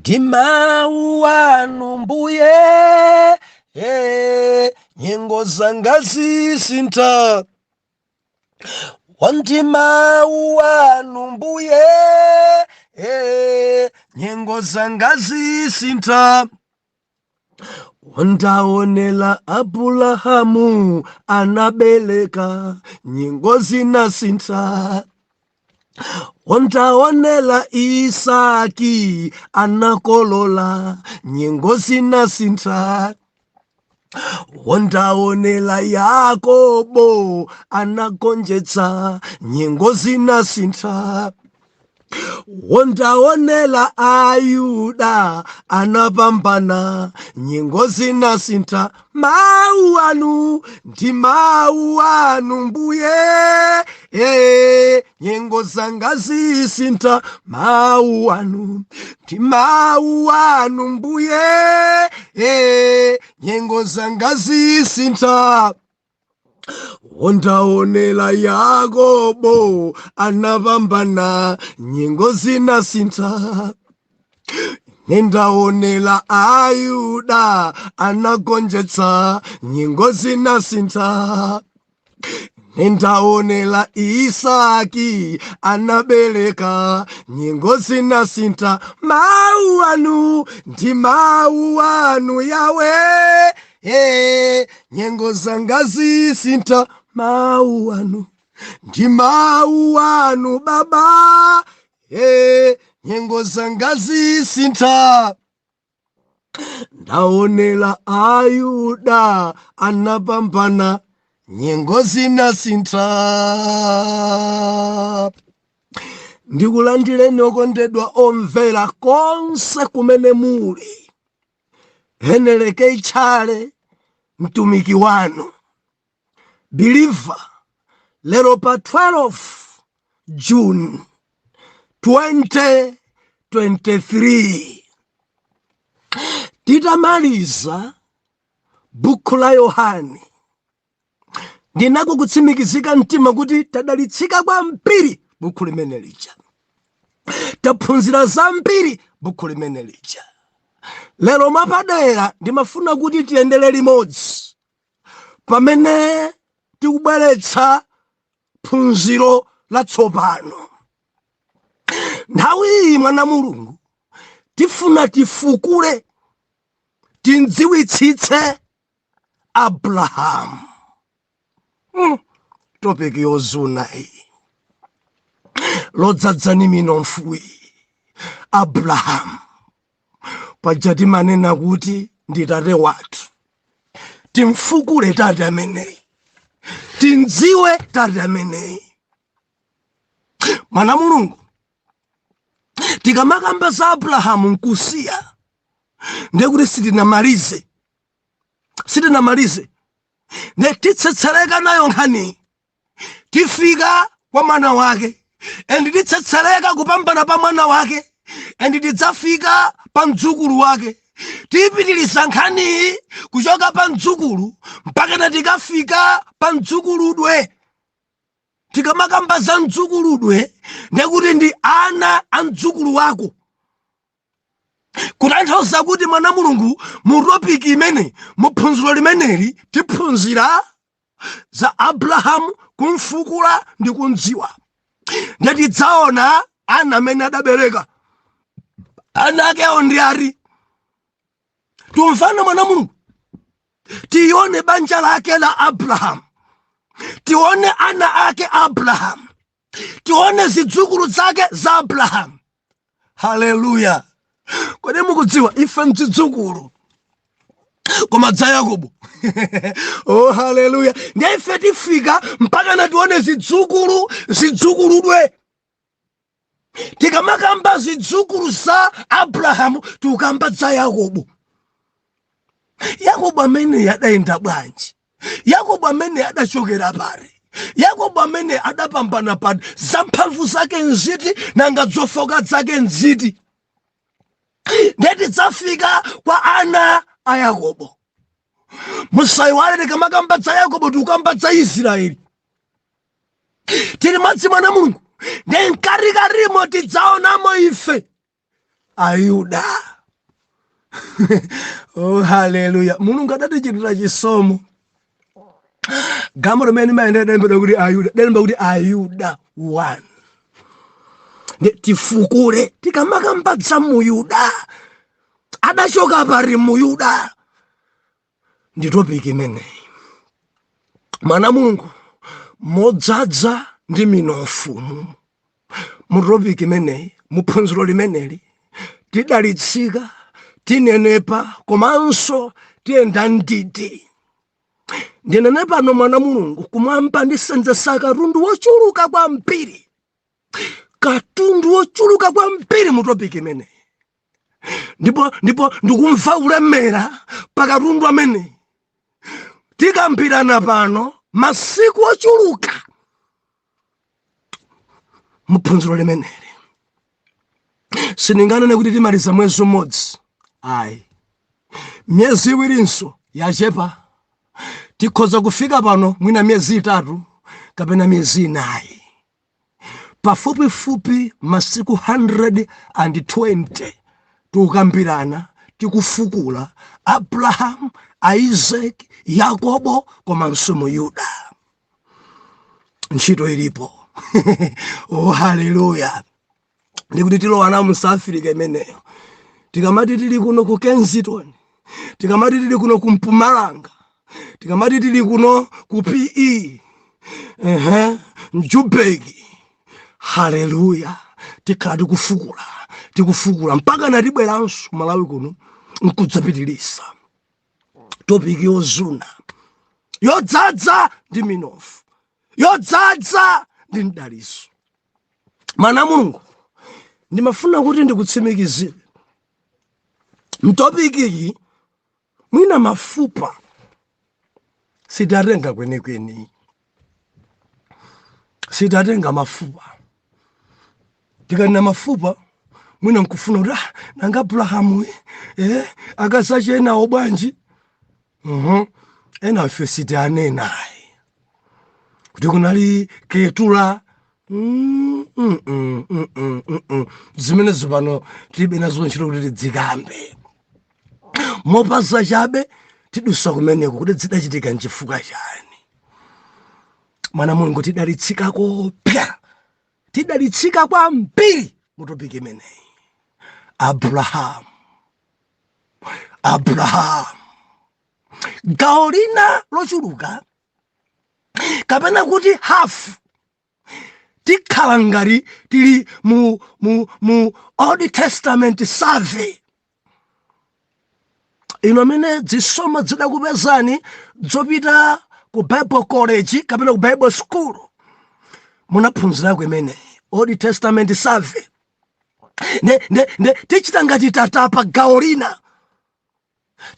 Ndi mawu anu mbuye, nyengo zanga zisintha. Ndi mawu anu mbuye, nyengo zanga zisintha. Ndaonela Abulahamu anabeleka, nyengo zinasintha. Ndaonela Isaki anakolola, nyengo zinasintha. Ndaonela Yakobo anagonjetsa, nyengo zinasintha. Ndaonela Ayuda anapambana, nyengo zinasintha. Mawu anu ndi mawu anu mbuye, nyengo zanga zisintha. Mawu anu ndi mawu anu mbuye, nyengo zanga zisintha. Ndaonela Yakobo anapambana, nyengo zinasintha. Ndaonela Ayuda anagonjetsa, nyengo zinasintha. Ndaonela Isaki anabeleka, nyengo zinasintha. Mawu anu ndi mawu anu yawe, nyengo zanga zisintha. Mawu anu ndi mawu anu baba, nyengo zanga zisintha. Ndaonela Ayuda anapambana, nyengo zinasintha. Ndikulandireni okondedwa omvera konse kumene muli. Heneleke Tchale, mtumiki wanu believer, lero pa 12 June 2023, titamaliza bukhu la Yohane, ndinako kutsimikizika mtima kuti tadalitsika kwambiri bukhu limene lija, taphunzira zambiri bukhu limene lija. Lero mwapadera ndimafuna kuti tiyendere limodzi pamene tikubweretsa phunziro latsopano. Nthawi iyi, mwana Mulungu, tifuna tifukule, timdziwitsitse Abrahamu. Topic yozuna iyi, lodzadzani minofu iyi. Abrahamu paja timanena kuti ndi tate wathu. Timfukule tate ameneyi, timdziwe tate ameneyi. Mwana Mulungu, tikamakamba za Abrahamu nkusiya, ndekuti sitinamalize, sitinamalize. Ne titsetsereka nayo nkhani, tifika kwa mwana wake, and titsetsereka kupambana pa mwana wake, and tidzafika pa mdzukulu wake. Tiyipitiriza nkhaniyi kuchoka pa mdzukulu mpakana tikafika pa mdzukuludwe. Tikamakamba za mdzukuludwe, ndekuti ndi ana a mdzukulu wako, kutanthauza kuti, mwana Mulungu, mu topic imene, mu phunziro limeneli, tiphunzira za Abrahamu, kumfukula ndi kumdziwa. Ndetidzaona ana amene adabereka, ana akewo ndi ari. Tumvana, mwana Mulungu? Tione banja lake la Abrahamu, tione ana ake Abrahamu, tione zidzukulu zake za Abrahamu. Haleluya! Kodi mukudziwa ife mzidzukulu koma dza Yakobo? Oh, haleluya! Ndiye ife tifika mpaka na tione zidzukulu, zidzukuludwe. Tikamakamba zidzukulu za Abrahamu, tikukamba za Yakobo. Yakobo amene adayenda bwanji? Yakobo amene adachokera pari? Yakobo amene adapambana pati? Zamphamvu zake nziti? Nanga zofoka zake nziti? Ndiye tidzafika kwa ana a Yakobo. Musayiwale, tikamakamba za Yakobo tikukamba za Israeli. Tili madzi, mwana Mulungu? Ndiye mkatikarimo tidzaonamo ife Ayuda. Oh, haleluya! Mulungu adatichitira chisomo. Gamo limene limayendera dalembedwa kuti Ayuda, dalemba kuti Ayuda 1. Ndi tifukule, tikamakamba za Muyuda, adachoka pari Muyuda, ndi topic imeneyi, mwana Mulungu, modzadza ndi minofu. Mu topic imeneyi, muphunziro limeneli, tidalitsika, tinenepa, komanso tiyenda ndidi. Ndinene pano, mwana Mulungu, kumwamba ndisenzesa katundu wochuluka kwambiri, katundu wochuluka kwambiri mu topic imeneyi, ndipo ndikumva kulemera pa katundu ameneyi. Tikambirana pano masiku ochuluka muphunziro limeneli. Sindinganene kuti timaliza mwezi umodzi, ayi, miyezi iwirinso yachepa. Tikhoza kufika pano mwina miyezi 3 kapena miyezi 4, pafupifupi masiku 120 tikukambirana, tikufukula Abrahamu, Isaac, Yakobo komanso Muyuda. Ntchito ilipo. Oh, haleluya! Ndikuti tilowana mu South Africa imeneyo. Tikamati tili kuno ku Kensington, tikamati tili kuno ku Mpumalanga, tikamati tili kuno ku PE, Mjubeki, haleluya, tikhala tikufukula, tikufukula mpaka natibweranso Malawi kuno nkudzapitilisa topic yozuna, yodzadza ndi minofu, yodzadza ndi mdaliso. Mwana Mulungu, ndimafuna kuti ndikutsimikizire m'topic iyi, mwina mafupa sitatenga kwenikweni, sitatenga mafupa. Tikanena mafupa, mwina nkufuna kuti, ah, nanga Abrahamu akazache enawo bwanji? Ena ife sitianenayi kuti kunali Ketura. Zimene zipano tilibe nazo ntchito kuti tidzikambe mopasa chabe, tidusa kumeneko kuti zidachitika nchifukwa chani. Mwana Mulungu, tidalitsika kopya, tidalitsika kwambiri mu topic imeneyi. Abrahamu, Abrahamu, gawo lina lochuluka kapena kuti hafu, tikhala ngati tili mu Old Testament survey. Ino amene zisomo zidakupezani zopita ku Bible college kapena ku Bible school, munaphunzirako imene Old Testament survey. Ne tichita ngati tatapa gawo lina.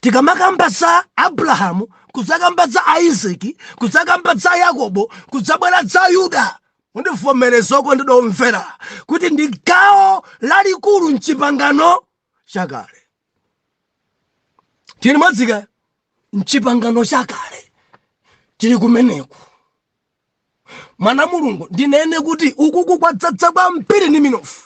Tikamakamba za Abrahamu, kudzakamba za Isaki, kudzakamba za Yakobo, kudzabwera za Yuda, mundivomerezoko ndidomvera kuti ndi gawo lalikulu mchipangano chakale. Tili modzika mchipangano chakale, tili kumeneku. Mwana Mulungu, ndinene kuti ukuku kwadzadza kwambiri ndi minofu.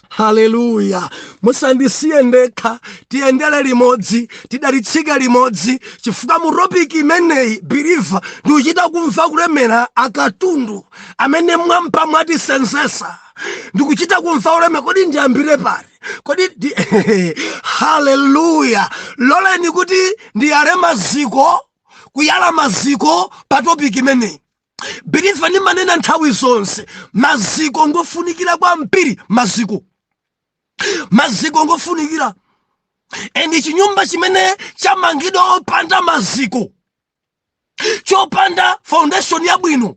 Haleluya! Musandisiye ndekha, tiyendere limodzi, tidalitsike limodzi, chifukwa mu topic imeneyi, believer, ndikuchita kumva kulemera akatundu amene mwampa mwatisenzesa. Ndikuchita kumva uleme. Kodi ndiyambire pali? Kodi ndi... Haleluya! Loleni kuti ndiyale maziko, kuyala maziko pa topic imeneyi. Believer, ndimanena nthawi zonse, maziko ngofunikira kwambiri. Maziko, maziko ngofunikira. And chinyumba chimene chamangidwa opanda maziko, chopanda foundation yabwino,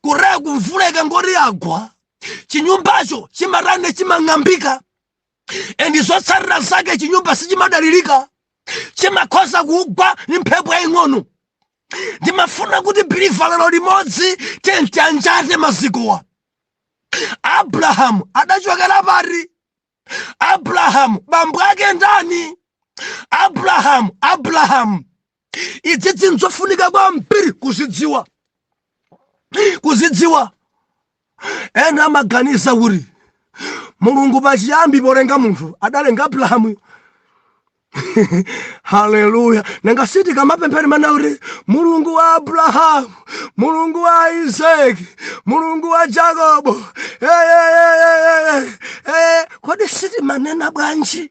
kureya kumvula ikangoti yagwa, chinyumbacho chimatane? Chimang'ambika. And zotsatira zake, chinyumba sichimadalirika, chimakhoza kugwa ndi mphepo yaying'ono. Ndimafuna kuti, believer, lero limodzi tiyanjate mazikowa. Abrahamu adachokera pati? Abrahamu bambo ake ndani? Abrahamu, Abrahamu, idzidzi nzofunika kwambiri kuzidziwa, kuzidziwa. Ena amaganiza kuti Mulungu pachiyambi polenga munthu adalenga Abrahamu. Haleluya! Nanga sitikamapemphera mana kuti Mulungu wa Abrahamu, Mulungu wa Isaki, Mulungu wa Jakobo? Eh, eh, eh, eh, eh. Kodi sitimanena bwanji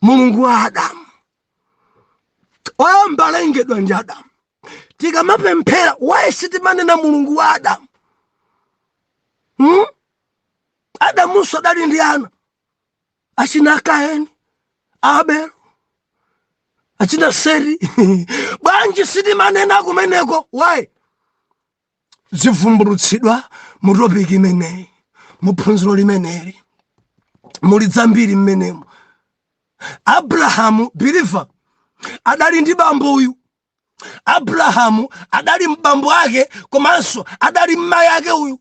Mulungu wa Adamu? Oyamba alengedwa ndi Adamu. Tikamapemphera, why sitimanena Mulungu wa Adamu, Adamunso adali ndi ana, achina Kaini, Abel, achina Seti. Bwanji sitimanena kumeneko? Why? Zivumbulutsidwa mu topic imeneyi, mu phunziro limeneli muli zambiri mmenemo. Abrahamu, believer, adali ndi bambo uyu. Abrahamu adali mbambo ake komanso adali mmayi ake uyu.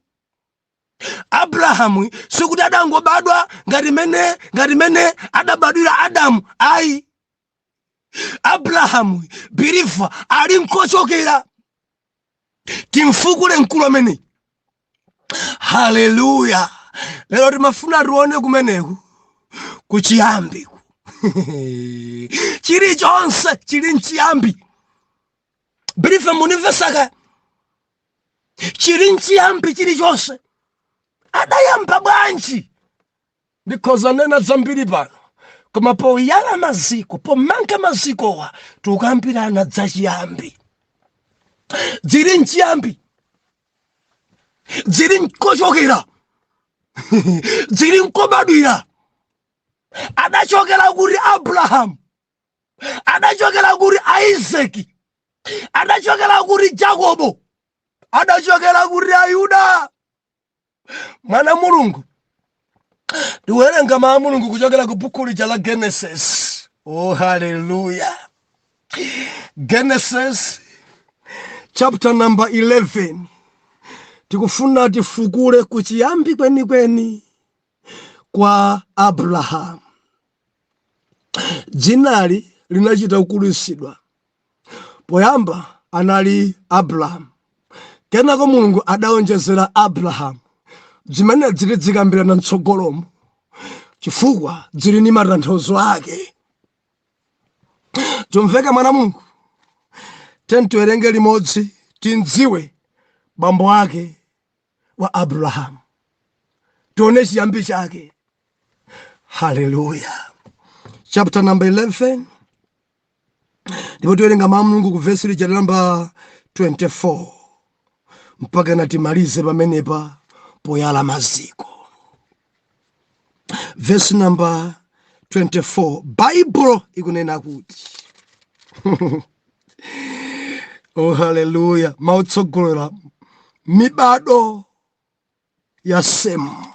Abrahamu sikuti adangobadwa ngati mene adabadwira Adamu, ayi. Abrahamu, believer, ali nkochokera. Timfukule mkulu ameneyi. Haleluya! Lero timafuna tione kumeneku, kuchiyambiku. Chilichonse chili mchiyambi, believer. Munimvesaka? Chili mchiyambi chilichonse. Adayamba bwanji? Ndikhoza nena zambiri pano, koma poyala maziko, pomanga mazikowa, tikukambirana zachiyambi. Zili mchiyambi, zili nkochokera, zili nkobadwira. Adachokera kuti Abrahamu? Adachokera kuti Isaki? Adachokera kuti Jakobo? Adachokera kuti Ayuda? Mwana Mulungu, ndiwerenga mawu a Mulungu kuchokera ku buku lija la Genesis. Oh, haleluya! Genesis chapter number 11. Tikufuna tifukule kuchiyambi kwenikweni kwa Abrahamu. Dzinali linachita kukulitsidwa. Poyamba anali Abrahamu, kenako Mulungu adawonjezera Abrahamu. Zimene zili zikambirana mtsogolomo, chifukwa zili ndi matanthauzo ake. Chomveka, mwana Mulungu, tiyeni tiwerenge limodzi, timdziwe bambo ake wa Abrahamu, tione chiyambi chake. Haleluya! Chapter number 11, ndipo tiwerenga mawu a Mulungu ku vesi lija namba 24 mpaka natimalize pamenepa poyala maziko. Vesi namba 24, Baibulo ikunena kuti, oh haleluya, mautsogolera mibado ya Semu,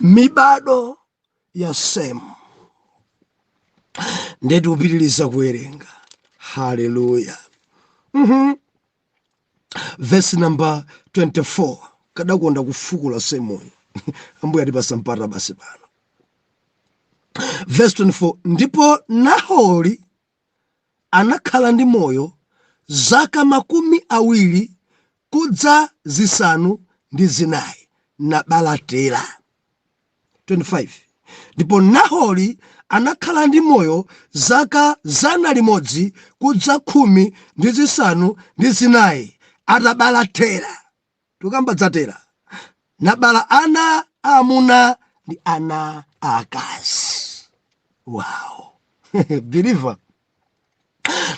mibado ya Semu. Ndeti kupitiliza kuwerenga. Haleluya! Verse number 24. Kadakonda kufukula Semuyo, Ambuye atipasa mpata basi pano. Verse 24: Ndipo Nahori anakhala ndi moyo zaka 29, nabala Tera. 25 Ndipo Nahori anakhala ndi moyo zaka 114 atabala Tera. Tikamba za Tera. Nabala ana aamuna ndi ana aakazi. Wow, believer,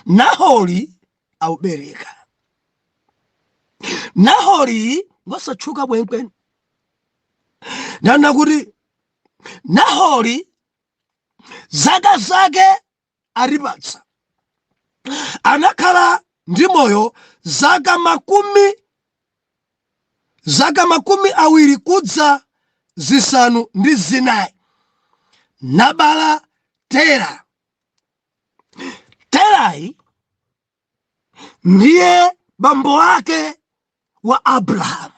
Nahori aubereka. Nahori ngosatchuka kwenkweni. Ndana kuti Nahori zaka zake atipatsa, anakhala ndi moyo zaka 24, nabala Tera. Terayi ndiye bambo ake wa Abrahamu.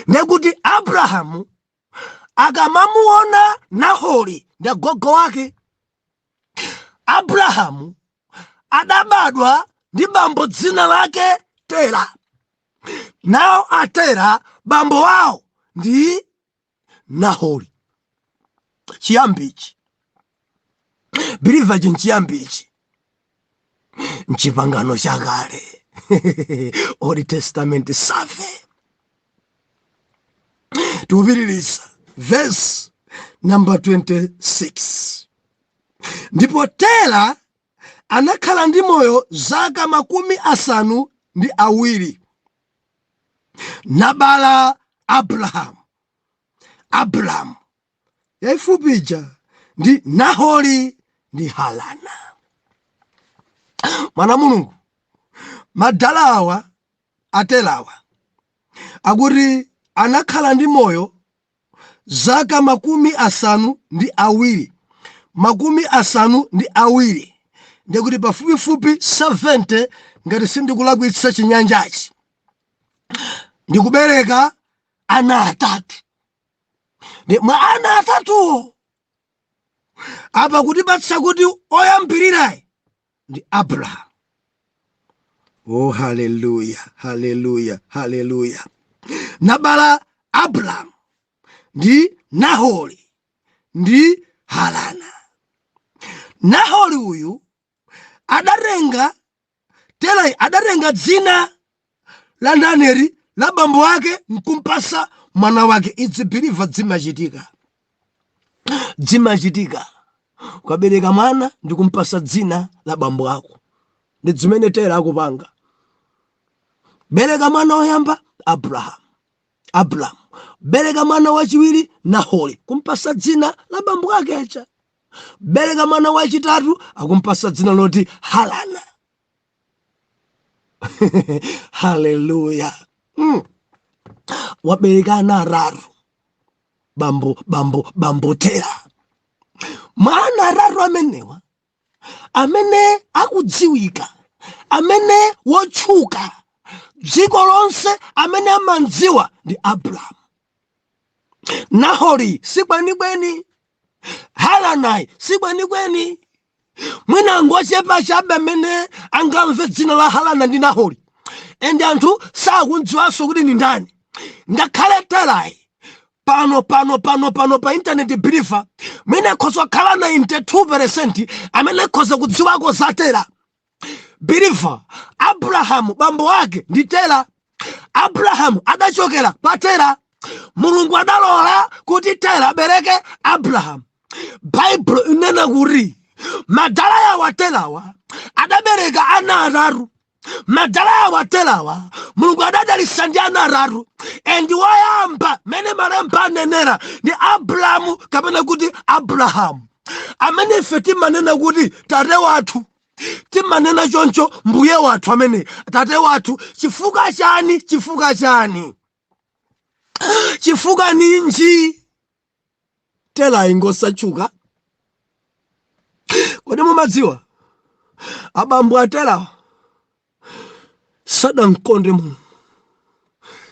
Ndekuti Abrahamu akamamuona Nahori, ndi agogo wake. Abrahamu adabadwa ndi bambo dzina lake Tera. Nawo Atera, bambo wawo ndi Nahori. Chiyambi ichi, believer, ichi nchiyambi ichi, mchipangano chakale, Old Testament survey. Tikupitiriza verse number 26. Ndipo Tera anakhala ndi moyo zaka 70, nabala Abrahamu, Abramu yaifupi ija, ndi Nahori ndi Harana. Mwana Mulungu, madala awa aterawa akuti anakhala ndi moyo zaka 70, 70 ndikuti pafupifupi 70, ngati sindikulakwitsa chinyanjachi, ndikubereka ana atatu. Ndi mwa ana atatuwo apa kutipatsa kuti oyambirirayi ndi Abrahamu. Oh, haleluya, haleluya, haleluya! Nabala Abrahamu ndi Nahori ndi Harana. Nahori uyu adatenga, Terayi adatenga dzina la Naneri, la bambo ake, nkumpasa mwana wake. Idzi, believer, zimachitika, zimachitika. Ukabereka mwana ndikumpasa dzina la bambo ako, ndi zimene Tera akupanga. Bereka mwana woyamba Abrahamu, Abrahamu. Bereka mwana wachiwiri Nahori, kumpasa dzina la bambo ake aja. Bereka mwana wachitatu, akumpasa dzina loti Harana. Haleluya! Wabereka ana atatu bambo Tera. Mwana atatu amenewa amene akudziwika, amene wotchuka dziko lonse, amene amandziwa ndi Abrahamu. Nahori sikwenikweni, Haranai sikwenikweni. Mwina ngochepa chabe amene angamve dzina la Harana ndi Nahori, and anthu sakundziwanso kuti ndi ndani. Ngakhale Terai pano pano pano pano pa internet, believer, mwina akhoza kukhala 92% amene akhoza kudziwako za Tera. Believer, Abrahamu bambo ake ndi Tera. Abrahamu adachokera kwa Tera. Mulungu adalola kuti Tera abereke Abrahamu. Baibulo inena kuti madala yawo Terawa adabereka ana atatu. Madala yawo Terawa, Mulungu adadalitsa ndi ana atatu, and woyamba mene malemba anenera ndi Abrahamu, kapena kuti Abrahamu, amene ife timanena kuti tate wathu. Timanena choncho, mbuye wathu amene tate wathu. Chifukwa chani? Chifukwa chani? Chifukwa ninji Terayi ngosatchuka? Kodi mumadziwa abambo aterawa sadamkonde Mulungu,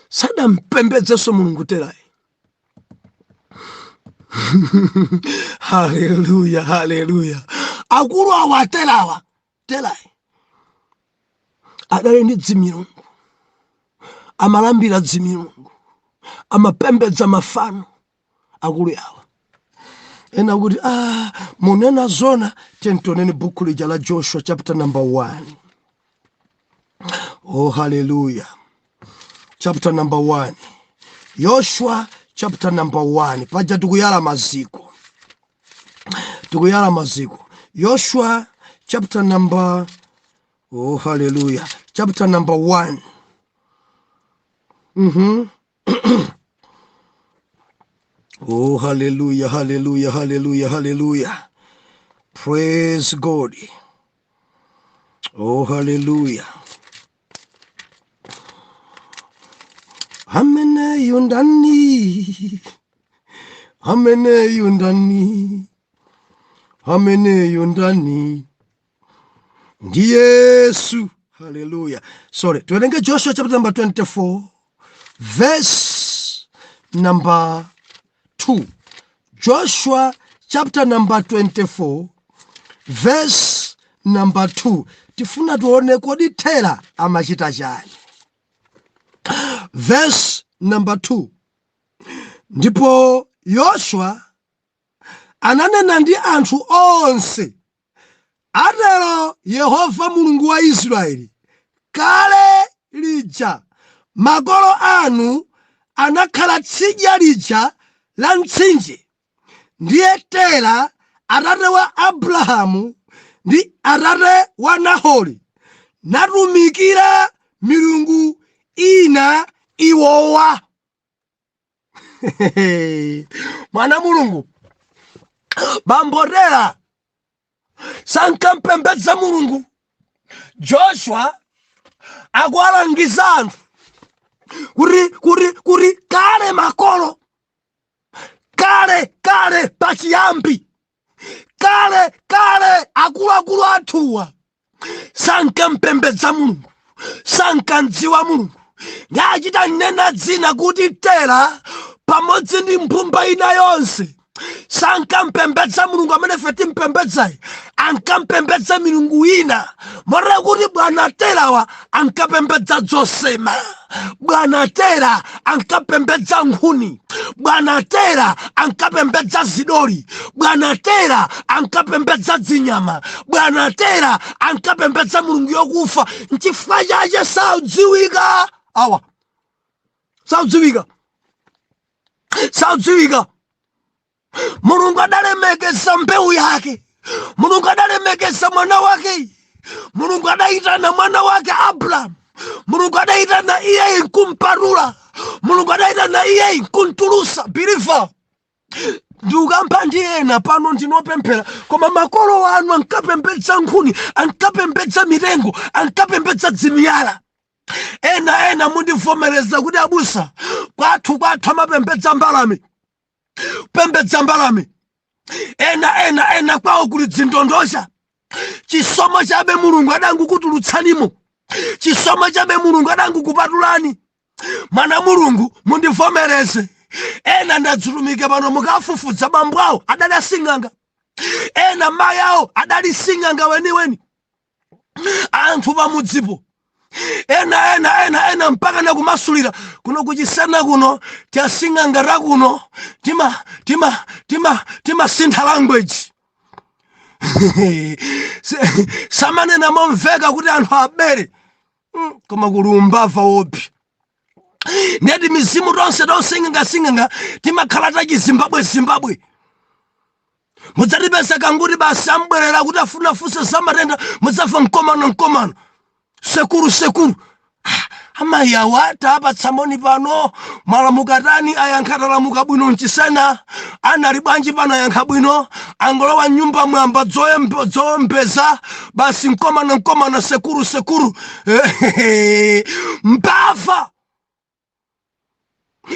sadampembedzenso Mulungu Terayi? Haleluya, haleluya! Akulu awa aterawa, Terayi adali ndi dzimilungu, amalambira dzimilungu, amapembedza mafano akulu awa. Ena kuti, "Ah, munena zona." Tentoneni buku lija la Joshua, chapter number 1. Oh, haleluya! Chapter number 1, Joshua chapter number 1. Paja tikuyala maziko, tikuyala maziko. Joshua chapter number, oh, haleluya, chapter number 1. Oh, hallelujah, hallelujah, hallelujah, hallelujah. Praise God. Oh, hallelujah. Ameneyu ndani? Ameneyu ndani? Ameneyu ndani? Ndi Yesu. Hallelujah. Sorry. Tuwerenge Joshua chapter number 24, verse number 2. Joshua chapter number 24, verse number 2. Tifuna tione kodi Tera amachita chani. Verse number 2. Ndipo Yoshua Ananena ndi anthu onse, Atero Yehova Mulungu wa Israeli, Kale lija makolo anu anakhala tsidya lija la mtsinje, ndiye Tera atate wa Abrahamu ndi atate wa Nahori, natumikira milungu ina iwowa. Mwana Mulungu, bambo Tera sankampembedza Mulungu. Joshua akuwalangiza anthu kuti kale makolo, kale kale pachiyambi, kale kale akuluakulu athuwa sankampembedza Mulungu, sankamdziwa Mulungu. Ndachita nena dzina kuti Tera pamodzi ndi mbumba ina yonse sankampembedza Mulungu amene ife timpembedzayi, ankampembedza milungu ina. Motero kuti bwana Terawa ankapembedza dzosema, bwana Tera ankapembedza nkhuni, bwana Tera ankapembedza zidoli, bwana Tera ankapembedza dzinyama, bwana Tera ankapembedza mulungu yokufa. Nchifukwa chache saudziwika awa, saudziwika, saudziwika. Mulungu adalemekeza mbewu yake, Mulungu adalemekeza mwana wake, Mulungu adayitana mwana wake Abrahamu, Mulungu adayitana iyeyi nkumpatula, Mulungu adayitana iyeyi nkuntulusa. Believer, ndikukamba ndi ena pano ndinopemphera, koma makolo anu ankapembedza nkhuni, ankapembedza mitengo, ankapembedza dzimiyala. Ena mundivomereza kuti abusa, kwathu amapembedza mbalame, pembedza mbalame. Ena kwawo kuli dzindondosha. Chisomo chabe Mulungu adangukutulutsanimo, chisomo chabe Mulungu adangukupatulani. Mwana Mulungu, mundivomereze, ena ndadzulumike pano, mukafufudza bambo awo adali asing'anga, ena mayi awo adali sing'anga weniweni, anthu pamudzipo. Ena ena ena ena mpaka nakumasulira kuno kuchisena kuno tiasing'anga takuno timasintha language, samanena momveka kuti anthu abere. Koma kuli umbava wopi ndeti mizimu tonse tonse sing'anga timakhala tachizimbabwe zimbabwe. Mudzatipeza kanguti basi ambwerera kuti afuna funse za matenda, mudzafa mkomano mkomano, sekuru sekuru. Ah, amayi awa taapatsa moni pano, mwalamukatani? Ayankha talamuka bwino mchisena. Anali bwanji pano? Ayankha bwino. Angolowa nyumba mwamba dzowombeza basi, mkomano mkomano, sekuru sekuru. Mbava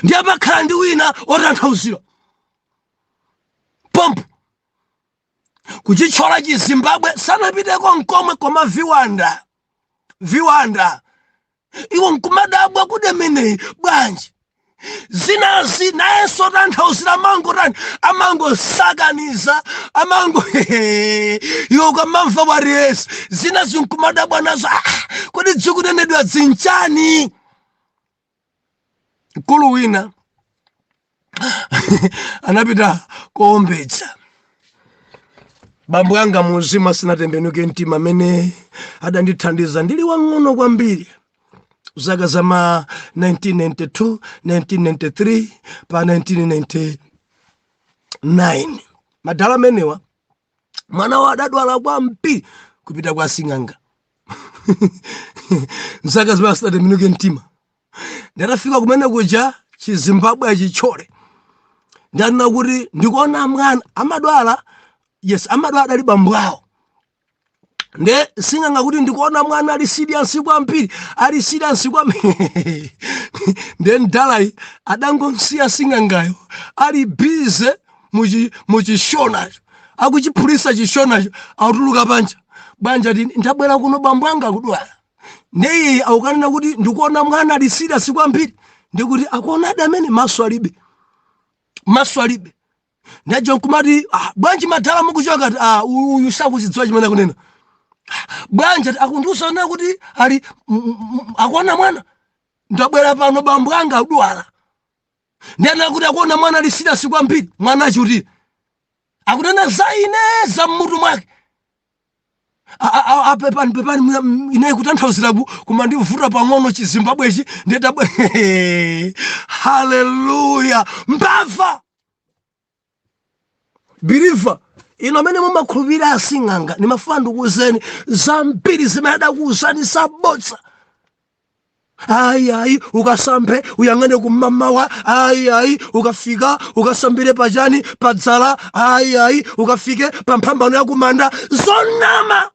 ndiye pakhala ndi wina otanthauzira pompo kuchitchola Chizimbabwe, sanapiteko nkomwe, koma viwanda viwanda. Iwo nkumadabwa kuti ameneyi bwanji zinazi nayenso tanthauzira amangotani, amangosakaniza, amango iwo ukamamva wariyesi zinazi nkumadabwa nazo. Ah, kodi dzikunenedwa dzinchani? Mkulu wina anapita kuombedza. Bambo anga muzimu asinatembenuke mtima, amene adandithandiza ndili wang'ono kwambiri, zaka za ma 1992, 1993 pa 1999. Madala amenewa mwana wawo adadwala kwambiri, kupita kwa sing'anga mzaka zimene asinatembenuke mtima. Ndatafika kumene kuja Chizimbabwe achichole, ndanena kuti ndikuona mwana amadwala. Yes, amadwala, adali bambo awo. Nde sing'anga kuti ndikuona mwana ali serious kwambiri, ali serious kwambiri. Nde mdalayi adangomsiya sing'angayo ali busy muchishonacho, akuchiphulisa chishonacho, akutuluka panja. Banja tini ndabwera kuno, bambo anga akudwala. Nde iye akukanena kuti ndikuona mwana ali serious kwambiri, ndikuti akuonadi amene maso alibe, maso alibe. Ndajo nkumati, ah, bwanji madala mukuchoka? Ati, ah, uyu sakuzidziwa chimene akunena. Ah, bwanji? Ati akundiuza nena kuti ali akuona mwana. Ndabwera pano, bambo anga akudwala, ndiyana kuti akuona mwana ali serious kwambiri. Mwana achiutire. Akunena za ine za mmutu mwake. Pepani, pepani, ine kutanthauzira kumandivuta pang'ono Chizimbabwechi. Ndiyetabwe, haleluya! Mbava believer ino amene mumakhulupirira asing'anga, ndimafuna ndikuwuzeni zambiri zimene adakuwuzani zabodza. Ayi, ayi, ukasambe uyang'ane kumamawa. Ayi, ayi, ukafika ukasambire pachani, padzala. Ayi, ayi, ukafike pa mphambano yakumanda. Zonama!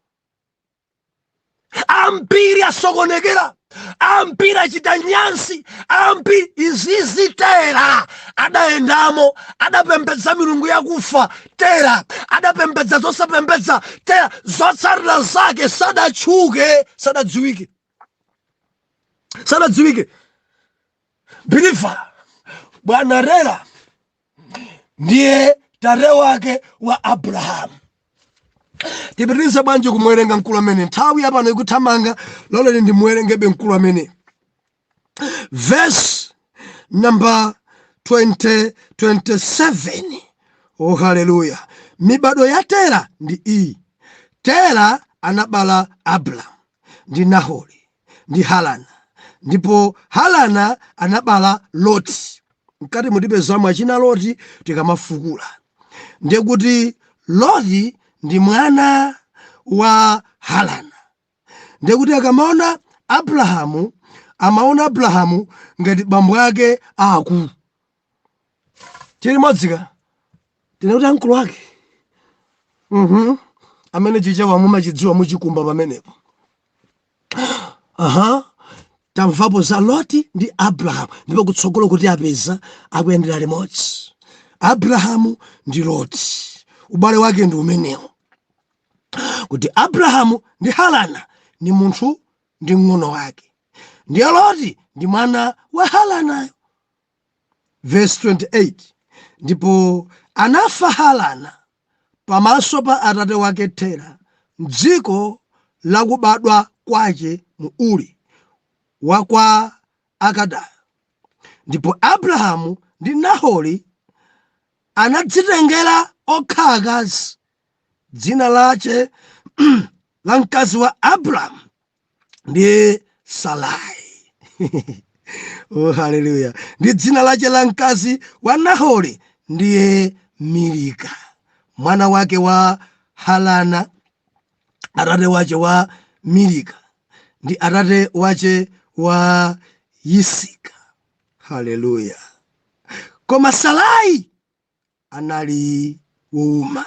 Ambiri asokonekera, ambiri achita nyansi, ambiri izizi. Tera adayendamo, adapembedza milungu yakufa. Tera adapembedza zosapembedza. Tera zotsatira zake sadatchuke, sadadziwike, sadadziwike. Believer, bwana Tera ndiye tate wake wa Abrahamu. Tipitirize bwanji kumuwerenga mkulu amene? Nthawi yapano ikuthamanga, loleni ndimuwerengebe mkulu amene. Verse number 20, 27. Oh, haleluya! Mibado ya Tera ndi iyi: Tera anabala Abramu ndi Nahori ndi Harana, ndipo Harana anabala Loti. Mkati mutipezamo achina Loti tikamafukula. Ndiye kuti Loti ndi mwana wa Harana. Ndiye kuti akamaona Abrahamu, amaona Abrahamu ngati bambo ake aakulu. Tili modzika, tinakuti ankulu ake. Amene Chichewa mumachidziwa, muchikumba pamenepo. Aha, tamvapo za Loti ndi Abrahamu, ndipo kutsogolo kuti apeza akuyendera limodzi Abrahamu ndi Loti. Ubale wake ndi umenewo, kuti Abrahamu ndi Harana ni munthu ndi mng'ono wake, ndiye Loti ndi mwana wa Haranayo. Verse 28: Ndipo anafa Harana pamaso pa atate wake Tera mdziko lakubadwa kwace, mu Uri wa kwa Akaldayo. Ndipo Abrahamu ndi Nahori anadzitengera okha akazi. Dzina lace la mkazi wa Abrahamu ndi Sarai. Oh, haleluya! Ndi dzina lace la mkazi wa Nahori ndiye Milika, mwana wake wa Harana, atate wace wa Milika ndi atate wace wa Yisika. Haleluya! Koma Sarai anali wouma,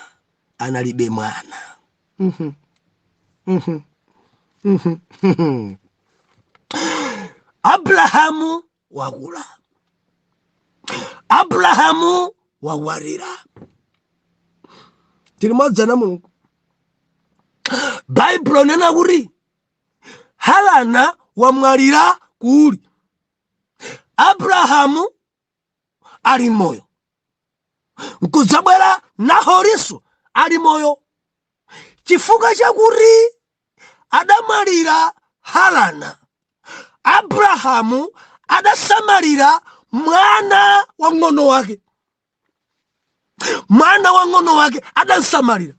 analibe mwana. Abrahamu wakula, Abrahamu wakwatira. Tili modzana Mulungu. Baibulo nena kuti Harana wamwalira kuli Abrahamu ali moyo, nkudzabwera Nahorinso ali moyo. Chifukwa chakuti adamwalira Harana, Abrahamu adasamalira mwana wang'ono wake. Mwana wang'ono wake adamsamalira.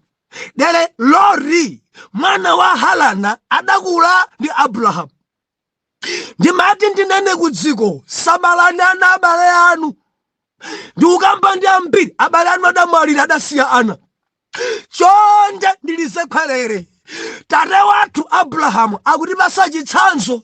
Dere Loti, mwana wa Harana, adakula ndi Abrahamu. Ndimati ndinene ku dziko, samalani ana abale anu. Ndikukamba ndi ambiri, abale anu adamwalira, adasiya ana. Chonde, ndilize khwerere. Tate wathu Abrahamu akutipasa chitsanzo.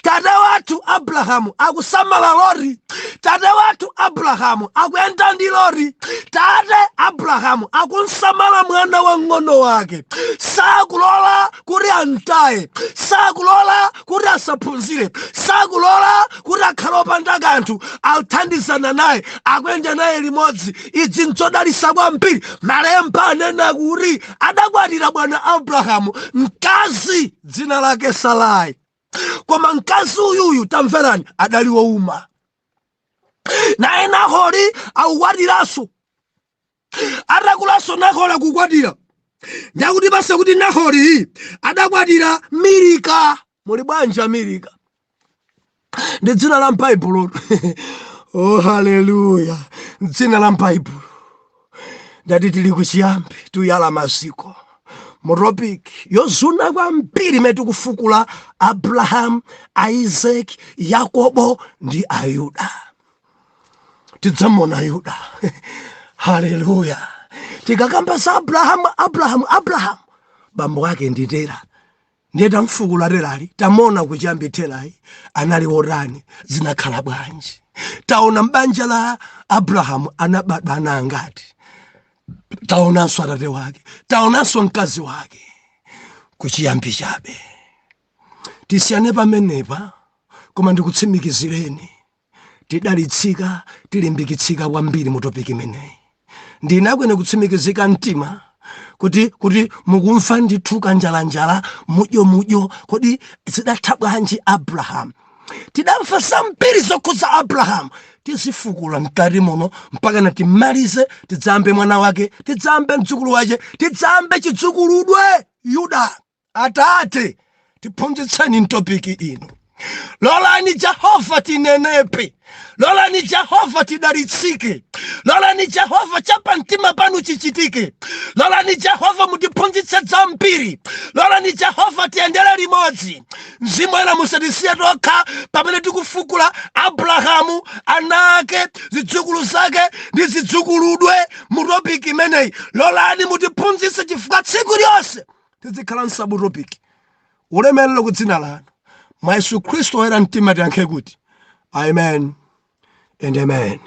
Tate wathu Abrahamu akusamala Loti. Tate wathu Abrahamu akuyenda ndi Loti. Tate Abrahamu akunsamala mwana wang'ono wake, sakulola kuti amtaye, sakulola kuti asaphunzire, sakulola kuti akhale opanda kanthu. Akuthandizana naye, akuyenda naye limodzi. Idzi nzodalitsa kwambiri. Malemba anena kuti adakwatira bwana Abrahamu mkazi dzina lake Sarai, koma mkazi uyuyu, tamverani, adali wouma. Naye Nahori akukwatiranso. Atakulanso Nahori akukwatira. Ndakuti basa kuti Nahori adakwatira Milika. Muli bwanja Milika? Ndi dzina la m'Baibulo. Oh, haleluya! Dzina la m'Baibulo. Ndati tili kuchiyambi, tuyala maziko mu topic yozuna kwambiri imene tikufukula Abrahamu, Isaac, Yakobo ndi Ayuda. Tidzamona Yuda. Haleluya! Tikakamba za Abrahamu, Abrahamu, Abrahamu bambo ake ndi Tera. Ndiye tamfukula Terali, tamona kuchiyambi Terayi anali wotani, zinakhala bwanji. Taona m'banja la Abrahamu anabadwa ana angati, taonanso atate wake, taonanso mkazi wake, kuchiyambi chabe. Tisiyane pamenepa, koma ndikutsimikizireni, tidalitsika, tilimbikitsika kwambiri mu topic imeneyi. Ndinakwene kutsimikizika mtima kuti mukumva ndithu kanjalanjala, mudyo mudyo. Kodi zidatha bwanji Abrahamu? Tidamva zambiri zokhudza Abrahamu, tizifukula mkati muno mpaka na timalize. Tidzambe mwana wake, tidzambe mdzukulu wake, tidzambe chidzukuludwe Yuda. Atate, tiphunzitseni m'topic ino. Lolani Jehova tinenepe, lolani Jehova tidalitsike, lolani Jehova chapamtima panu chichitike, lolani Jehova mutiphunzitse zambiri, lolani Jehova tiyendere limodzi. Mzimu Woyera, musatisiye tokha pamene tikufukula Abrahamu, ana ake, zidzukulu zake ndi zidzukuludwe mu topic imeneyi. Lolani mutiphunzitse, chifukwa tsiku liyonse tizikhala m'subtopic. Ulemerero ku dzina lanu. Mwa Yesu Khristu oyera mtima tiyankhe kuti amen and amen.